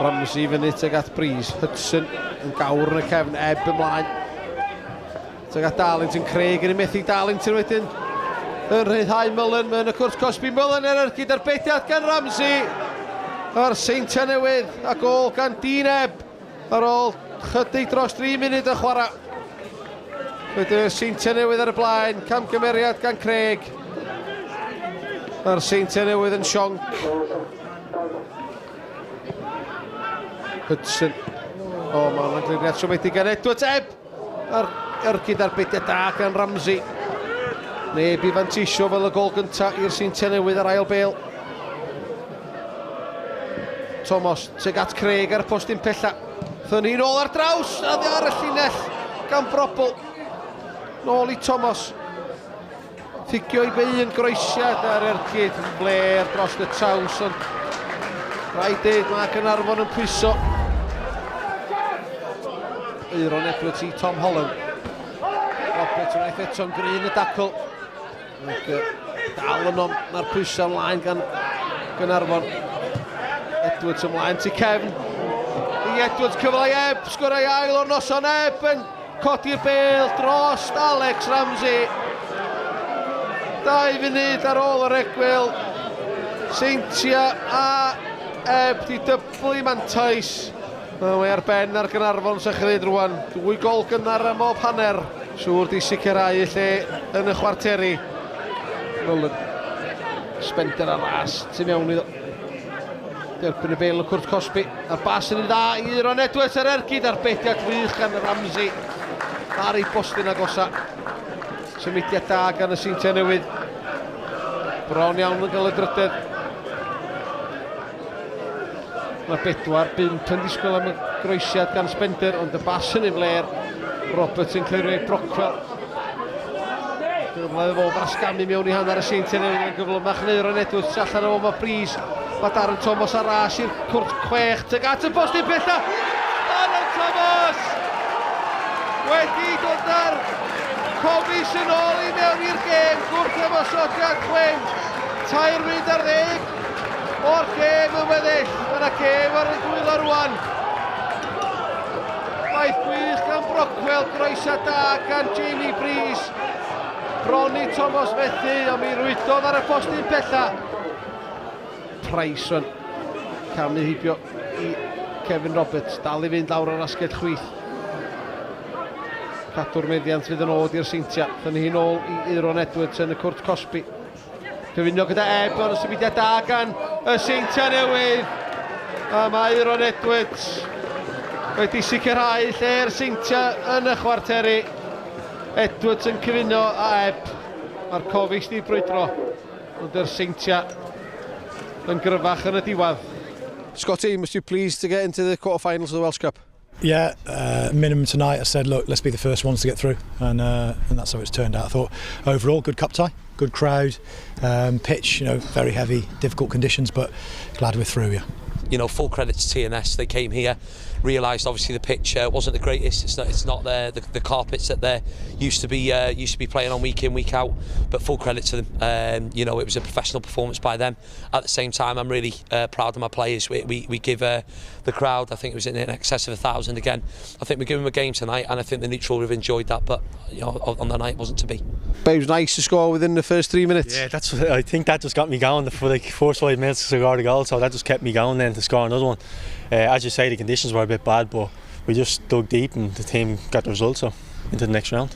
Ramsey fyny tuag at Breeze. Hudson yn gawr yn y cefn, Ebb ymlaen. Tuag at Darlington, Craig yn ei methu Darlington wedyn. Yn rhyddhau Mullen, mae'n y cwrt cosbi Mullen er ergyd arbediad gan Ramsey. A'r Seintiau Newydd a gôl gan Dean Ebb ar ôl chydig dros 3 munud o chwarae. Wedyn y Seintiau Newydd ar y blaen, camgymeriad gan Craig. A'r Seintiau Newydd yn sionc. Hudson. O, mae hwnna'n gliriad siomedig gan Edwards. Ebb! A'r ergyd arbediad da gan Ramsey. Neb i fanteisio fel y gol gyntaf i'r Seintiau Newydd ar ail bel. Thomas, tuag at Craig ar y postyn pella. Thynnu nôl ar draws, a ddi ar y llinell gan Brobl. Nôl i Thomas. Ffugio i be un groesiad ar ergyd yn fler dros y traws, ond rhaid dweud mae Gaernarfon yn pwyso. Euron Edwards i Tom Holland. Roberts wnaeth eto'n gryn y dacl. Ac dal yno, mae'r pwysau ymlaen gan Gaernarfon. Edwards ymlaen tu cefn. I Edwards cyfle i Ebb, sgwrau ail o'r noson. Ebb yn codi'r bel dros Alex Ramsey. 2 funud ar ôl yr egwyl. Seintia a Ebb di dyblu mantais. Mae ar ben ar Gaernarfon sychryd rwan. 2 gol gynnar am bob hanner. Siŵr di sicrhau y lle yn y chwarteri. Mullen. Spender ar ras tu mewn iddo. Derbyn y bel y cwrt cosbi. A'r bas yn un dda i Euron Edwards ar ergyd arbediad wych gan Ramsey ar ei bostyn agosa. Symudiad da gan y Seintiau Newydd. Bron iawn yn cael y drydedd. Mae 4-5 yn disgwyl am y groesiad gan Spender, ond y bas yn ei fler. Roberts yn clirio i Brockwell. Gyfle fo frasgamu mewn i hanner y Seintiau Newydd yn gyflymach yn Euron Edwards allan o mae Breeze. Mae Darren Thomas ar ras i'r cwrt 6 tuag at y postyn pella. Darren Thomas wedi dod ar Cofis yn ôl i mewn i'r gêm. Gwrth ymosodiad chwim. 3 munud ar ddeg o'r gêm yn weddill. Mae yna gêm ar y dwylo rwan. Gwaith gwych gan Brockwell, groesiad da gan Jamie Breeze. Bron i Thomas fethu, ond mi rwydodd ar y postyn pella. Price yn camu heibio i Kevin Roberts, dal i fynd lawr o'r asgell chwith. Cadw'r meddiant fydd yn ôl i'r Seintiau. Thynnu hi'n ôl i Euron Edwards yn y cwrt cosbi. Cyfuno gyda Ebb, ond y symudiad da gan y Seintiau Newydd. A mae Euron Edwards wedi sicrhau lle'r Seintiau yn y chwarteri. Edwards yn cyfuno a Ebb. Mae'r Cofis di brwydro, ond yr Seintiau yn gryfach yn y diwedd. Scotty, must be pleased to get into the quarterfinals of the Welsh Cup. Yeah, minimum tonight. I said, look, let's be the first ones to get through, and that's how it's turned out. I thought overall, good cup tie, good crowd, pitch, you know, very heavy, difficult conditions, but glad we're through. Yeah. You know, full credit to TNS. They came here, realised obviously the pitch wasn't the greatest. It's not the carpets that they used to be playing on week in, week out. But full credit to them. You know, it was a professional performance by them. At the same time, I'm really proud of my players. We give the crowd, I think it was in excess of 1,000 again. I think we give them a game tonight, and I think the neutral would have enjoyed that. But you know, on the night it wasn't to be. But it was nice to score within the first 3 minutes. Yeah, that's. I think that just got me going for like first 5 minutes to score the goal, so that just kept me going then to score another one. As you say, the conditions were a bit bad, but we just dug deep and the team got the result, so into the next round.